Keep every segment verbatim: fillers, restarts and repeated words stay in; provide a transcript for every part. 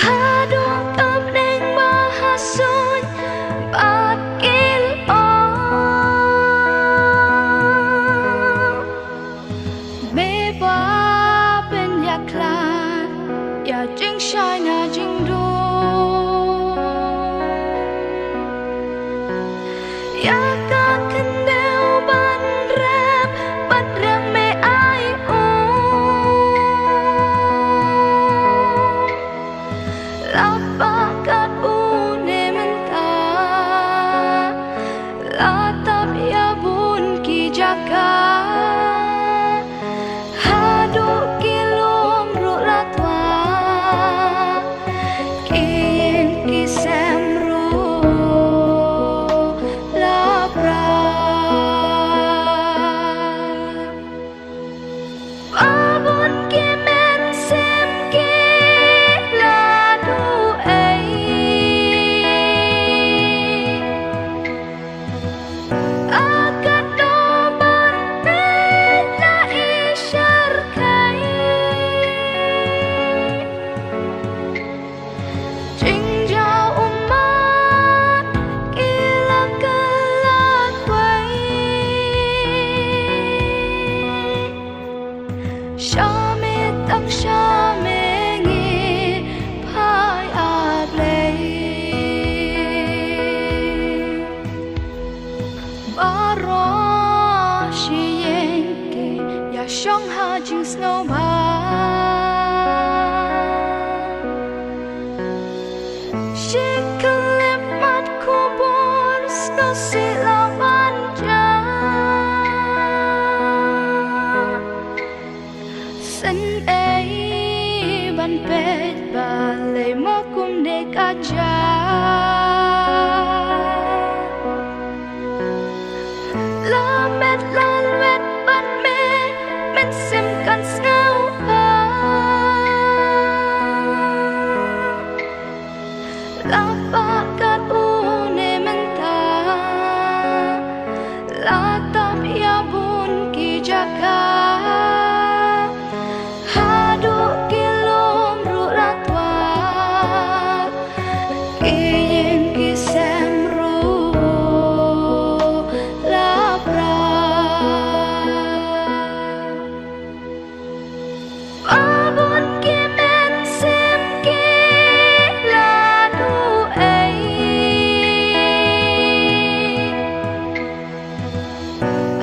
Haduh ka bneng ba ha suiñ bad ki lyoh, me ba pynïakhlad ïa jingshai na jingduh. Ïa ka khyndew ban rep, ban rep me ai u. La pah kat une mynta, la tap ïa bun ki jaka. Haduh ki lum ruh la twah, ki ïing ki sem ruh la pra. Ba bun ki mynsiem ki la duh ei. A katno ban peit la i shyrkhei. Jingjaw ummat ki la kylla wei. Sha me tang sha me ngi phai, A Blei. Baroh shi ïing ki ïashong ha jingsngewbha. Shi khyllipmat khubor sngewsih la wan jah. Sngewsih ban peit balei mo kumne ka jia. La met la lwet bad me, mynsiem kan sngewbha. La pah kat une mynta, la tap ïa bun ki jaka. Haduh ki lum ruh la twah, ki ïing ki sem ruh la pra. Ba bun ki mynsiem ki la duh ei.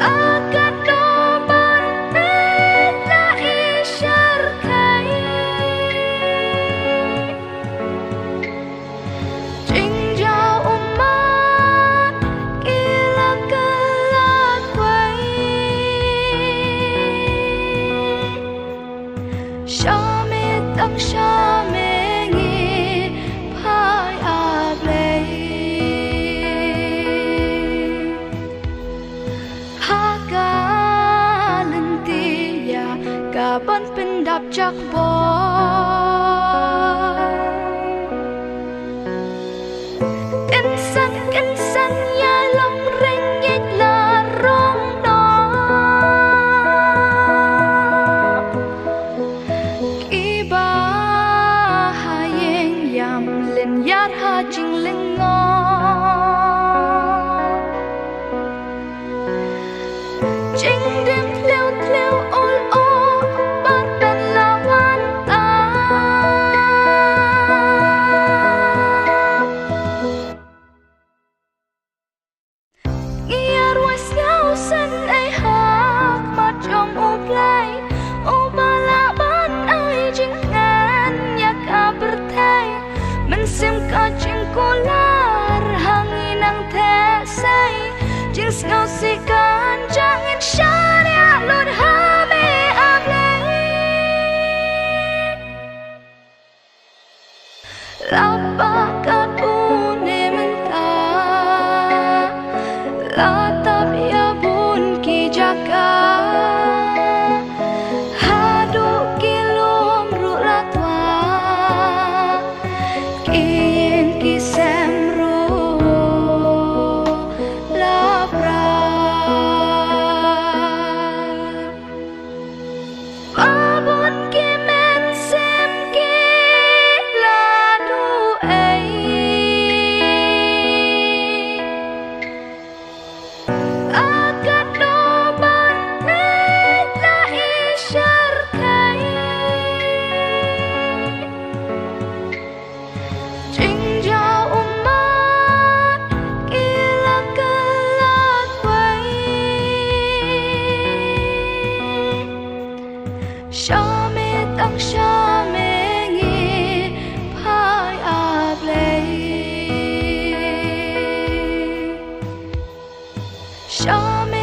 A katno ban peit la i shyrkhei. Jingjaw ummat ki la kylla wei. Sha me tang sha me ngi phai, A Blei. Ha ka lynti ïa ka ban pyndap jakbor. Kynsan kynsan ïa long rynïeng la rung noh. Kiba ha ïing ïam lynñiar ha jinglyngngoh. Jingdem thliew thliew ul u bar ban la wan tap. Ngi ïa rwai sngewsih ei ha khmat jong U Blei, uba lah ban ai jingkmen ïa ka pyrthei. Mynsiem ka jingkular ha ngi nang theh sei, jingsngewsih kan jang ngin shaniah lut ha me, A Blei. La pah kat une mynta, la tap ïa bun ki jaka. Haduh ki lum ruh la twah, ki ïing ki sem ruh la pra. Ba bun ki mynsiem ki la Show